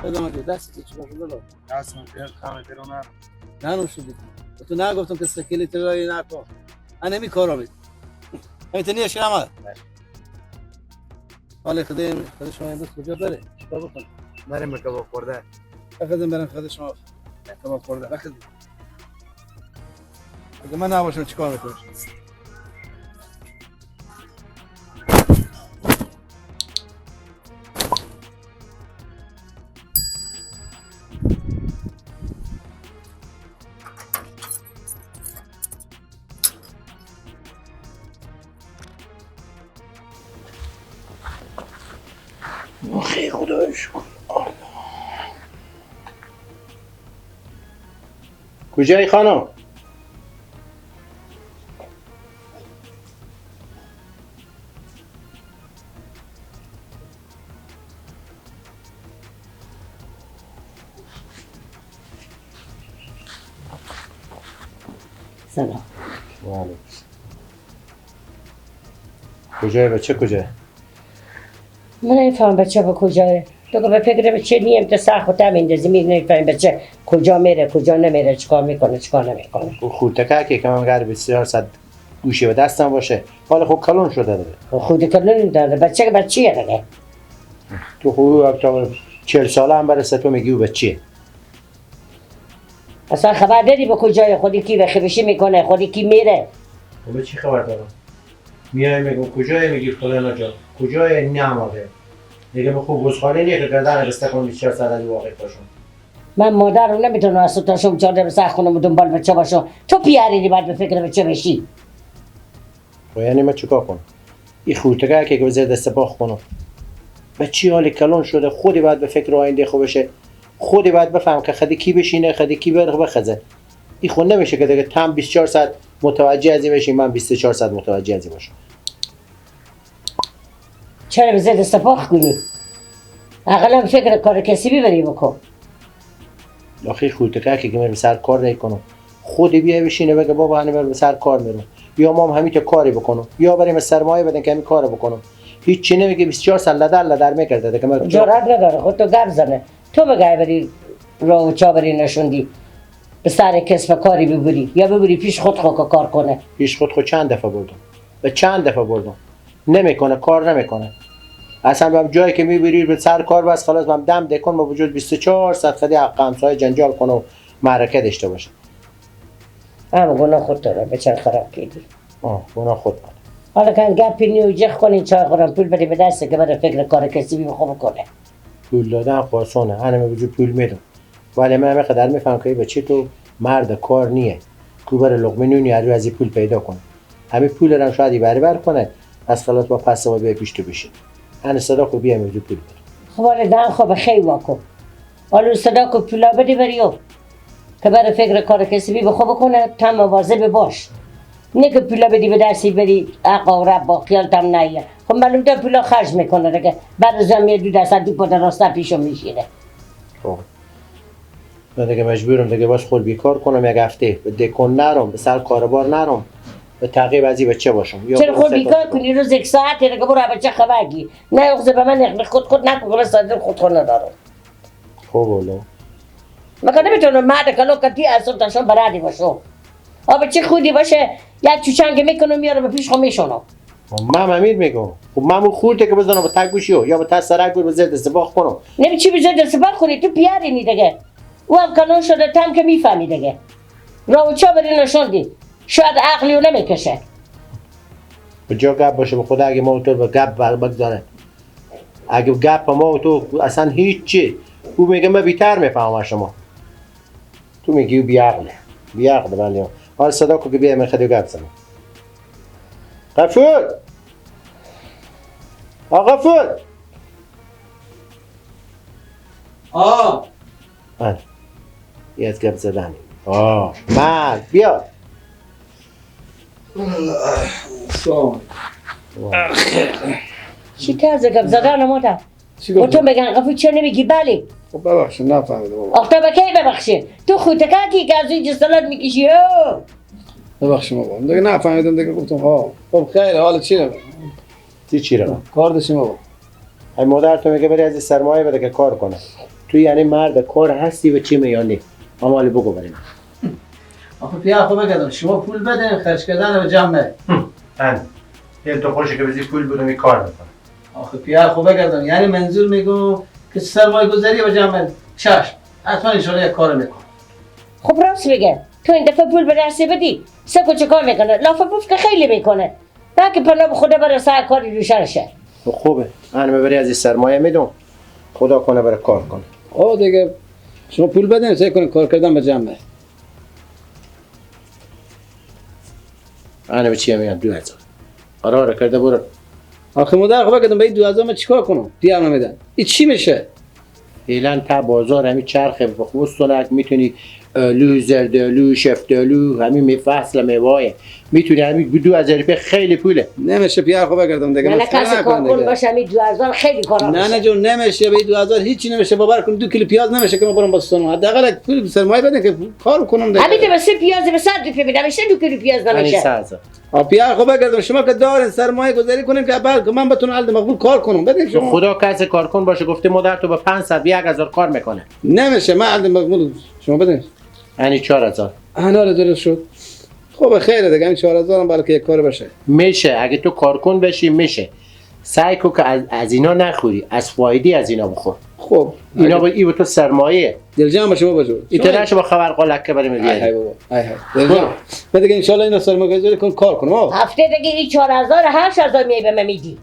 سلامتی دست چی بخدا دستم درد خمه درو نرم شدی. تو نگفتم که سکیلی تلایی نکن. من نمی کارا بید. همین نیش نمد. حال خدای خود شما امروز کجا بره؟ چیکار بکنه؟ بریم به کباب خورده. بخدم برم خود شما کباب خورده. بخدم. اگه من نباشم چیکار میکنی؟ خیلی خدایش کن. کجایی خانم؟ سلام. وعلیکم. کجایی بچه کجایی؟ من نمیفهمم بچه به کجاه. تو که به فکر بچه نیم تو سر خودت میندازی، نمیفهمی بچه کجا میره کجا نمیره، چیکار میکنه چیکار نمیکنه. خورتکه که من قرار 24 ساعت گوشی به دستم باشه. حالا خب کلون شده داره. خود کلون داره بچه که بچیه دیگه. تو خب تا 40 ساله هم برسه تو میگی او بچیه. اصلا خبر داری به کجای خودی کی به خبشی میکنه خودی کی میره؟ خب چی خبر دارم؟ میای میگم کجای میگی فلان جا کجای نماده دیگه من خوب گزخانه نیه که گردن رسته کنم 24 ساعت از واقع باشم. من مادر رو نمیتونم از تا شب چهار به سر خونم دنبال بچه باشم. تو پیاری باید به فکر بچه بشی. خب یعنی من چیکار کنم؟ این خورتگه که زیر دست باخ کنم بچه حال کلون شده، خودی باید به فکر آینده خود بشه، خودی باید بفهم که خدی کی بشینه خدی کی بره بخزه. این خود نمیشه که دیگه تم 24 ساعت متوجه از این بشی، من 24 ساعت متوجه از این باشم. چرا به زد استفاق کنی؟ اقلا فکر کار کسی ببری بکن. آخه خودت که من به سر کار نکنم، خودی بیا بشینه بگه بابا من به سر کار میرم، یا ما هم همین کاری بکنم، یا بریم سرمایه بدن که همین کارو بکنم. هیچ چی نمیگه 24 سال لدر لدر میکرده دیگه. من جرأت نداره خود تو گپ زنه. تو بگه بری راه و چا بری نشوندی به سر کسب کاری ببری یا ببری پیش خود خود کار کنه. پیش خود خود چند دفعه بردم، به چند دفعه بردم، نمیکنه، کار نمیکنه. اصلا به جایی که میبری به سر کار بس خلاص من دم دکن با وجود 24 ساعت خدی حق همسایه جنجال کنه و معرکه داشته باشه. هم گناه خود داره به چند خراب کردی. آه گناه خود داره. حالا که گپی نیو جخ کنین چای خورم پول بده به دست که بره فکر کار کسی بی خوب کنه. پول دادن خاصونه، انا به وجود پول میدم. ولی من همه میفهم که بچه تو مرد کار نیه. کو بره لقمه نونی از پول پیدا کنه. همه پول رو شاید بر کنه. از خلاص با پس ما بیا پیش تو بشین. انا صدا کو بیا میدو پول بده. خب حالا دهن خب خیلی واکو. حالا صدا کو پولا بده بریو. که برای فکر کار کسی بی خوب کنه تم مواظب باش. نه که پولا بدی به دستی بری آقا و رب با خیالتم نیه. خب معلوم ده پولا خرج میکنه دیگه. بعد از یه دو دست دو پا راسته پیشم میشینه. خب من دیگه مجبورم دیگه باز خود بیکار کنم یک هفته، به دکون نرم، به سر کاربار نرم، به تعقیب از این بچه باشم. چرا خود بیکار کنی؟ روز یک ساعت دیگه برو بچه خبرگی. نه اخذ به من خود نکن که من خود ندارم. خب والا من نمیتونم مرد کلو کتی از صبح تا شب برادی باشم. آ بچه خودی باشه یک چوچنگ میکنم میاره به پیش خود میشونم. من امیر میگم خب من خورده که بزنم با تک گوشیو یا با تک سرک به زیر دست باخ کنم. نمی چی به زیر دست باخ کنی؟ تو پیاری نی دیگه. او هم کلون شده تم که میفهمی دیگه. راو چا بری نشوندی. شاید عقلی رو نمیکشه. به جا گپ باشه به خدا اگه ما تو به گپ بگذاره. اگه گپ ما تو اصلا هیچ چی. او میگه من بیتر میفهمم شما. تو میگی او بیعقله. بیعقله من. حالا صدا کو که بیا من خودی گپ زنم. غفور! آقا غفور! آه آه یه از گپ زدن. آه مرد بیا. چی طرز گپ زدن مادر؟ و تو میگن غفور چرا نمیگی بله؟ خب ببخشید نفهمیدم بابا. آخه به کی ببخشید؟ تو خودت کی که از این جسالت میکشی؟ ببخشید بابا دیگه نفهمیدم دیگه گفتم ها. خب خیر حالا چی رو؟ چی رو؟ کار داشتیم بابا. ای مادر تو میگه بری از سرمایه بده که کار کنه. تو یعنی مرد کار هستی و چی میانی؟ اما بگو برای من. آخه پیا خو بگردم شما پول بده خرج کردن به جمع. من دل تو خوشه که بزی پول بدم کار میکنم. آخه پیا خو بگردم یعنی منظور میگم که سرمایه گذاری به جمع چشم حتما ان شاء الله یک کار میکنم. خب راست میگه تو این دفعه پول به دست بدی سکو چیکار میکنه؟ لافه پوف که خیلی میکنه. نه که پلا خدا برای سر کاری روشن شه. خوبه من ببری از این سرمایه میدم خدا کنه برای کار کنه. آه دیگه شما پول بدین سعی کنین کار کردن به جمع. انا به چی میگم 2000 قرار کرده برو. آخه مادر خب بگم به این 2000 من چیکار کنم؟ دیگه نمیدن. این چی میشه؟ فعلا تا بازار همین چرخ بخوستونک میتونی آلو زردآلو شفتالو همین فصل میوه میتونی همین 2000 روپیه خیلی پوله. نمیشه پیار خب بگردم دیگه. نه کسی کارکن باشه همین 2000 خیلی کارا نه نه جون نمیشه به 2000 هیچی نمیشه باور کن 2 کیلو پیاز نمیشه که من برم باستونم حداقل پول سرمایه بده که کار کنم دیگه. همین بس پیاز به 100 روپیه میدم میشه 2 کیلو پیاز نمیشه. پیار خب بگردم شما که دارین سرمایه گذاری کنیم که بعد من بتونم عقد مقبول کار کنم بدین شما. خدا کسی کارکن باشه گفته مادر تو با 500 1000 کار میکنه. نمیشه من عقد مقبول شما بدین. یعنی 4000. انار درست شد. خب خیره دیگه این 4000 هم برای که یک کار بشه. میشه اگه تو کارکن بشی میشه. سعی کن که از اینا نخوری، از فایده از اینا بخور. خب اینا با ای تو سرمایه. دلجان باشه بابا جو. ایتنش با خبر قلک که بریم بیاری. ای بابا. ای های. دلجان. بعد دیگه ان شاء الله اینا سرمایه گذاری کن کار کنم. هفته دیگه این 4000 8000 می به من میدی.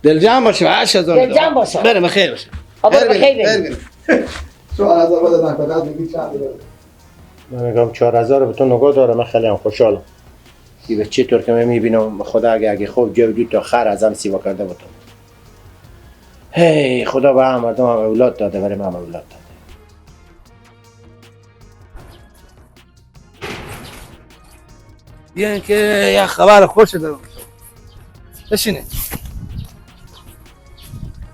دلجان باشه 8000. دلجان باشه. بریم خیر باشه. بریم خیر بریم. 4000 بده فقط میگی چند بده. من میگم 4000 رو به تو نگاه داره من خیلی هم خوشحالم. ای به چه طور که من میبینم خدا اگه خوب جو دو تا خر ازم سیوا کرده بودم. هی خدا به هم مردم هم اولاد داده برای من هم اولاد داده. بیاین که یه خبر خوش دارم. بشینه.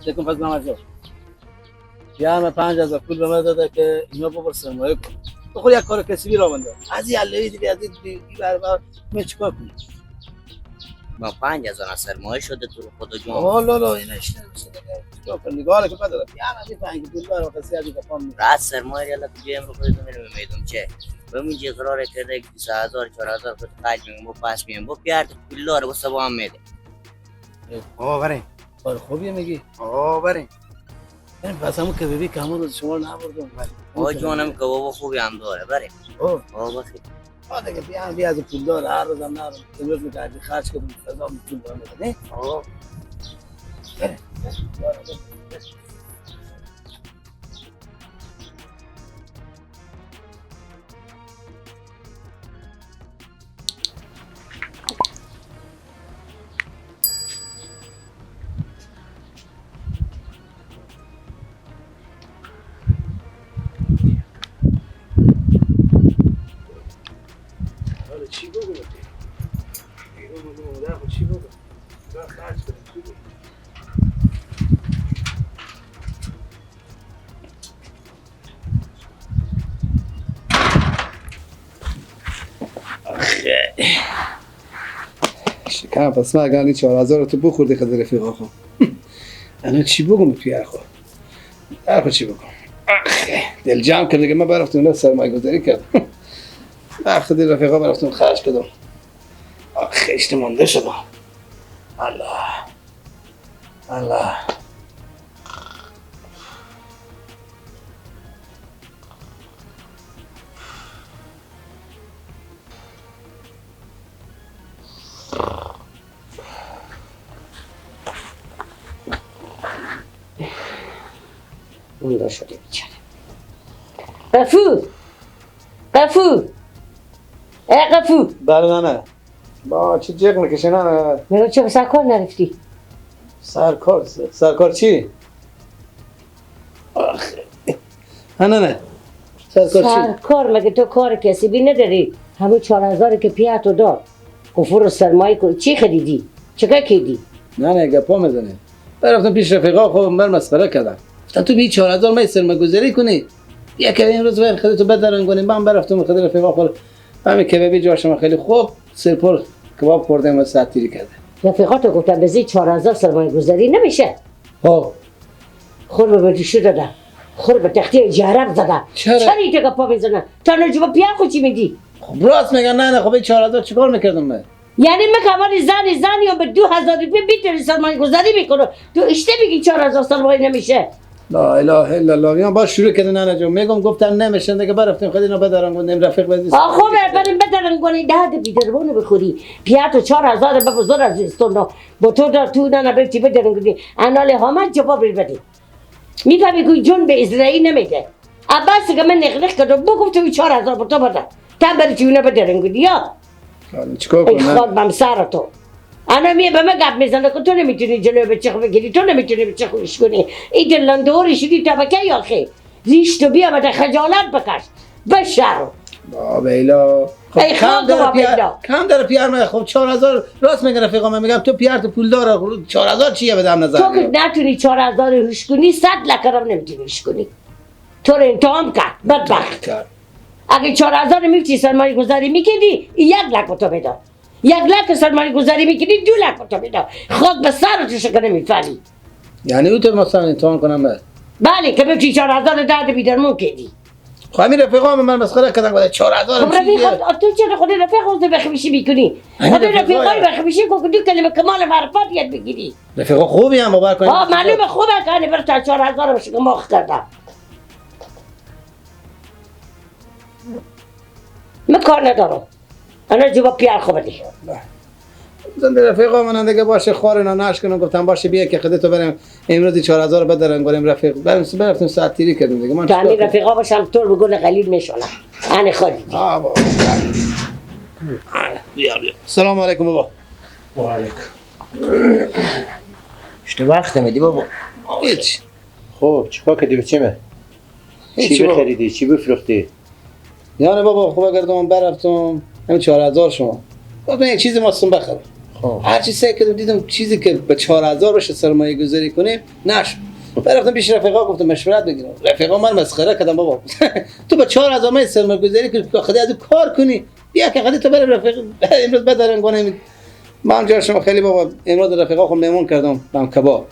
بکن پس نمازو. یا من 5000 پول به من داده که اینا ببر سرمایه کن. تو خود یک کار کسبی را بنده. از این علوی دیگه از این بر من چیکار کنم؟ ما 5000 سرمایه شده تو خدا جون. آه لا لا اینا اشتباه میشه دیگه. چیکار کنم؟ نگاه که پدر. یا من این 5 پول برا کسی از این کفام. راست سرمایه یالا کجا امرو خودت میرم میدم چه. بمون جی قرار کرده 20000 4000 خود خرج میگم با پاس میگم با پیار پول داره با سبا هم میده. آه بریم. کار خوبیه میگی؟ آه بریم. پس همون کبابی که همون روز شما رو نبردم. آه جانم کباب خوبی هم داره بریم. آه آه بخیر. آه دیگه بیا از پول داره هر روزم نرم امروز میگه خرج کنم فضا پول داره نه؟ آه بریم. چی بگم؟ چی بگم؟ خرج کنم چی بگم؟ آخه شکم پس من اگر 4000 رو تو بخوردی خود رفیق آخو انا چی بگم توی آخو آخو چی بگم؟ آخه دل جمع کرد دیگه من برفتم سرمایه گذاری کردم وقت دل رفیقا برفتم خرج کردم آخه اشت مونده شدم. الله الله مونده شده بیچاره. قفور قفور ای قفور. بله نه با چی جیغ میکشه؟ نه نه میگم چرا سرکار نرفتی؟ سرکار سرکار چی؟ آخه نه نه سرکار چی؟ سرکار مگه تو کار کسبی نداری؟ همون 4000 که پیاتو داد قفور سرمایه کن چی خریدی؟ چیکار کردی؟ نه نه گپا میزنه. برفتم پیش رفیقا خب من مسخره کردم گفتم تو بی 4000 می سرمایه گذاری کنی یک امروز باید خودتو بدرن کنی. من برفتم خود رفیقا خود همین کبابی جاشم خیلی خوب سرپر کباب خوردم و ساعت تیری کرده. رفیقاتو گفتم به زی 4000 سرمایه گذاری نمیشه. ها خود به ریشه دادم خور به تختی جهرب زده. چرا این تکه پا میزنه؟ تا نجوب پیا خود چی میدی؟ خب راست میگن. نه خب این 4000 چیکار میکردم من؟ یعنی من کمان زنی یا به 2000 روپیه بیتری سرمایه گذاری میکنه. تو اشته میگی 4000 سرمایه نمیشه. لا اله الا الله. میام باز شروع کردن نه جون میگم گفتم نمیشه دیگه برفتیم خیلی اینا بدارن گفتیم رفیق بزنیم. آخو بریم بدارن گونی ده بیدربونو بخوری. پیا تو 4000 به بزرگ از استون با تو در تو نه برتی بدارن گونی. انال همه جواب بده. میفهمی که جون به اسرائیل نمیده. عباس که من نخنخ کردم بگم تو 4000 به تو بده. تا بری تو اینا بدارن گونی یا. چیکار کنم؟ ای خود بم سر تو. انا میه به من گپ میزنه که تو نمیتونی جلوی بچه خو بگیری، تو نمیتونی بچه خوش کنی. این دلندوری شدی طبقه یا خی ریش تو بیا بده خجالت بکش بشرو. بابا ایلا ای کم داره پیار، کم داره پیار من. خب 4000 راست میگه رفیقام، میگم تو پیار تو پول داره 4000 چیه بدم نظر؟ تو که نتونی 4000 هوش کنی 100 لک هم نمیتونی هوش کنی. تو رو امتحان کرد بدبخت. اگه 4000 میفتی سرمایه گذاری میکردی 1 لک تو میداد. 1 لک سرمایه گذاری میکنی 2 لک تو میداد. خود به سر تو شکنه میفهمی. یعنی او تو مثلا امتحان کنم بله؟ بله که بگی 4000 درد بیدرمون کردی. خب همین رفیقام من مسخره کردن گفتن 4000. خب رفیق تو چرا خود رفیق خود بخویشی میکنی؟ خود رفیقای بخویشی که دو کلمه کمال معرفت یاد بگیری. رفیقا خوبی هم باور کنید. آه معلومه خوبه که بر 4000 بشه مخ کردم. من کار ندارم. انا جواب پیار خو بدی. زنده رفیقا من دیگه باشه خار اینا نشکنم گفتم باشه بیا که خودت بریم امروز 4000 بدرن گوریم رفیق بریم رفتیم ساعت تیری کردیم دیگه. من تو رفیقا باشم تو به گل قلیل میشونم. انا خودی. آه بابا. بیا بیا. سلام علیکم بابا. و علیکم. اشته وقت میدی بابا؟ هیچ. خب چیکار کردی بچه؟ چی بخریدی؟ چی بفروختی؟ یعنی بابا خوب گردم برفتم همین 4000 شما گفتم یک چیزی ماستم بخرم. هر چی سعی کردم دیدم چیزی که به 4000 بشه سرمایه گذاری کنیم نشد. برفتم پیش رفیقا گفتم مشورت بگیرم. رفیقا من مسخره کردم بابا تو با 4000 من سرمایه گذاری کنی خودت از کار کنی بیا که خودت تو برم رفیق امروز بدارن گونه. من جا شما خیلی بابا امروز رفیقا خود مهمون کردم بهم کباب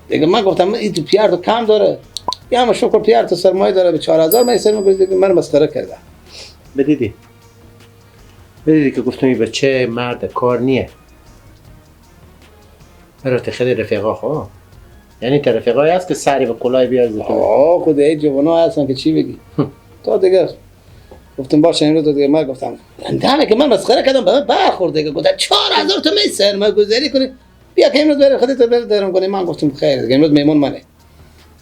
دیگه. من گفتم این تو پیار تو کم داره یا ما شکر پیار تو سرمایه داره به 4000 من سرمایه گذاری من مسخره کردم. بدیدی که گفتم این بچه مرد کار نیه. برات خیلی رفیقا خو یعنی تا رفیقایی هست که سری به کلاه بیارزه تو. آه خود ای جوانا هستن که چی بگی تا دیگه گفتم باشه امروز دیگه. من گفتم دمه که من مسخره کردم به من برخورد دیگه. گفتم 4000 تو می سرمایه گذاری کنی بیا که امروز بره خودت بره درم کنی. من گفتم خیر دیگه امروز مهمون منه.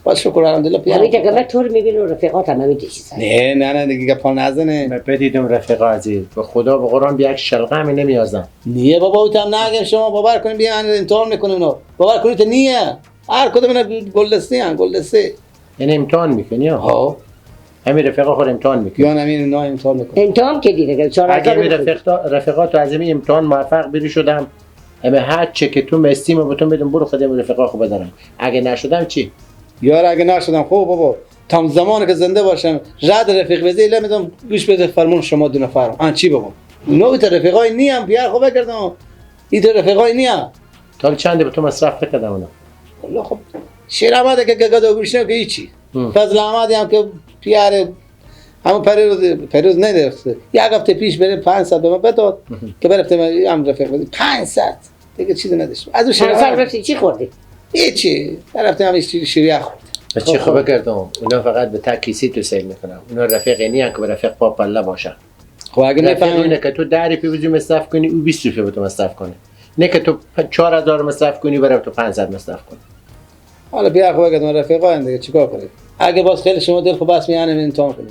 باز شکر الحمدلله پیار. همین که من تو رو میبینم رفیقات هم همین چیزا. نه نه نه دیگه گپا نزنه. من بدیدم رفیقا عزیز به خدا به قرآن بیا یک شلغمی نمیازم. نیه بابا او هم نگم شما باور کنید بیا امتحان میکنیم اونا. باور کنید نیه. هر کدوم اینا گلدسته ان گلدسته. یعنی امتحان میکنی ها؟ همین رفیقا خود امتحان میکنی. یا همین اینا امتحان میکنن. امتحان که دیگه 4000 رفیقا تو از این امتحان موفق بری شدم. همه هر چه که تو مستیم بهتون بدم برو خودم رفیقا خو بدارم. اگه نشدم چی؟ یار اگه نشدم خب بابا تا زمانی که زنده باشم رد رفیق بزی نمیدم گوش بده فرمون شما دو نفرم. آن چی بگم؟ نو تا رفیقای نیم بیار خب بگردم. این تو رفیقای نیم. تا چند به تو مصرف کردم اونا؟ والله خب شیر احمد که گدا گوش نه که هیچی. فضل احمد هم که پیار همون پریروز ندرخته. یک هفته پیش بره 500 به من بداد که برفتم هم رفیق بزی 500 دیگه چیزی نداشت. از اون شیر 500 چی خوردی؟ هیچی رفتم هم شیریه خورد. بچه خوبه کردم اونا فقط به تک کیسی تو سیل میکنن. اونا رفیق اینی که به رفیق پا پله باشن. خب اگه نفهمی اینه که تو 10 روپیه بزنی مصرف کنی او 20 روپیه به تو مصرف کنه، نه که تو 4000 مصرف کنی برای تو 500 مصرف کنی. حالا بیا خوبه کردم رفیقا دیگه چیکار کنیم؟ اگه باز خیلی شما دل خو بس میانم امتحان کنیم.